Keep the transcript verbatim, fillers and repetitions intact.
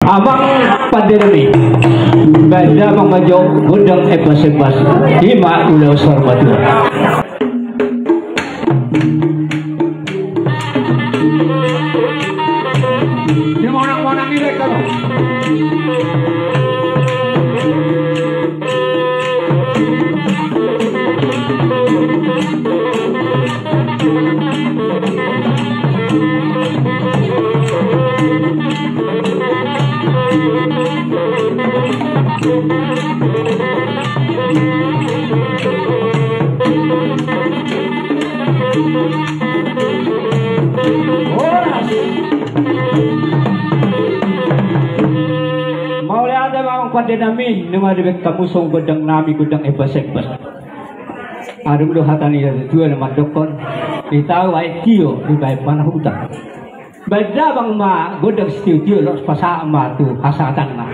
Amang pande nami, baen damang ma jo gondang embas-embas, i ma ulaon saur matua. Mauliate ma amang pande nami, nunga dibaen hamu songon gondang nami, gondang embas-embas. Adong do hata ni natuatua na mandokkon, di tao aek tio dibaen panahutan. Baen damang ma gondang sitio-tio, laos pasahat ma tu hasahatanna.